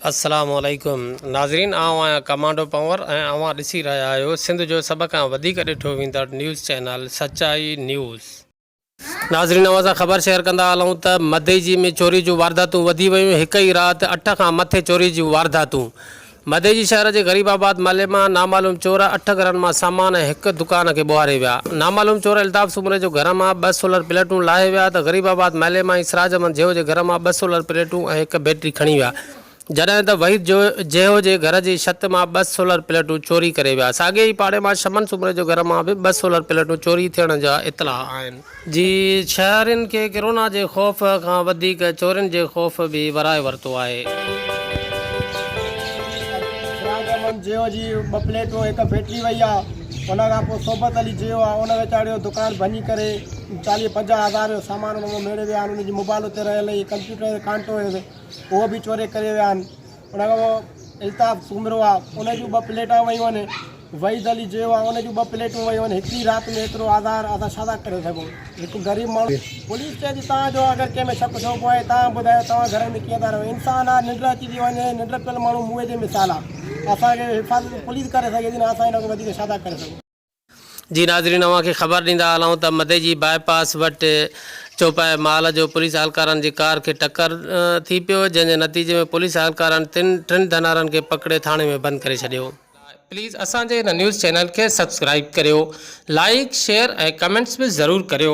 السلام عليڪم ناظرين آئون آهيان ڪمانڊو پنور ۽ اوهان ڏسي رهيا آهيو سنڌ جو سڀ کان وڌيڪ ڏٺو ويندڙ نيوز چينل سچائي نيوز. ناظرين اوهان سان خبر شيئر ڪندا هلون ته مدئجي ۾ چوري جون وارداتون وڌي ويون هڪ ئي رات اٺ کان مٿي چوري جون وارداتون مدئجي شهر جي غريب آباد محلي مان نامعلوم چور اٺ گهرن مان سامان ۽ هڪ دڪان کي ٻوهاري ويا. نامعلوم چور الطاف سومري جو گهر مان ٻه سولر پليٽون لاهي ويا ته غريب آباد محلي مان ئي سراج احمد جهيو جي گهر مان ٻه سولر پليٽون ۽ هڪ بيٽري کڻي ويا جڏهن ته وحيد جهيو جي گهر جي ڇت مان ٻه سولر پليٽون چوري ڪري ويا. ساڳئي ئي پاڙي مان شمن سومري جو گهر مان به ٻه سولر پليٽون چوري ٿيڻ جا اطلاع آهن. جي شهرين کي ڪرونا جي خوف کان وڌيڪ چورين جي خوف به ورائي ورتو آهي. سراج احمد جيو جي ٻه پليٽون هڪ بيٽري وئي آ ان کان پوء صحبت علي جيو آ ان ويچاري جو دڪان ڀڃي ڪري چاليهه پنجاهه هزار جو سامان ان مان ميڙي ويا آهن ان جي موبائل اتي رهيل هئي ڪمپيوٽر جو ڪانٽو هيس اهو به چوري ڪري ويا آهن ان کان پوء الطاف سومرو آ ان جون ٻه پليٽان ويون آهن وحيد علي جيو آ ان جون ٻه پليٽون ويون آهن هڪڙي رات ۾ ايترو آزار اسان ڇا ٿا ڪري سگهون هڪ غريب ماڻهو پوليس چئي ٿي توهان جو اگر ڪنهن ۾ شڪ شبهو آهي توهان ٻڌايو توهان گهرن ۾ ڪيئن ٿا رهو انسان آ ننڊ اچي ٿي وڃي ننڊ پيل ماڻهو موئي جي مثال آ اسان کي حفاظت پوليس ڪري سگهي ٿي نه اسان ان کان وڌيڪ ڇا ٿا ڪري سگهون. جي ناظرين اوهان کي خبر ڏيندا هلون ته مدئي جي باء پاس وٽ چوپائي مال جو پوليس اهلڪارن جي ڪار کي ٽڪر ٿي پيو جنهن جي نتيجي ۾ پوليس اهلڪارن تن ٽن ڌنارن کي پڪڙي ٿاڻي ۾ بند ڪري ڇڏيو. پليز اسان جي هن نيوز چينل کي سبسڪرائيب ڪريو لائيڪ شيئر ۽ ڪمينٽس به ضرور ڪريو.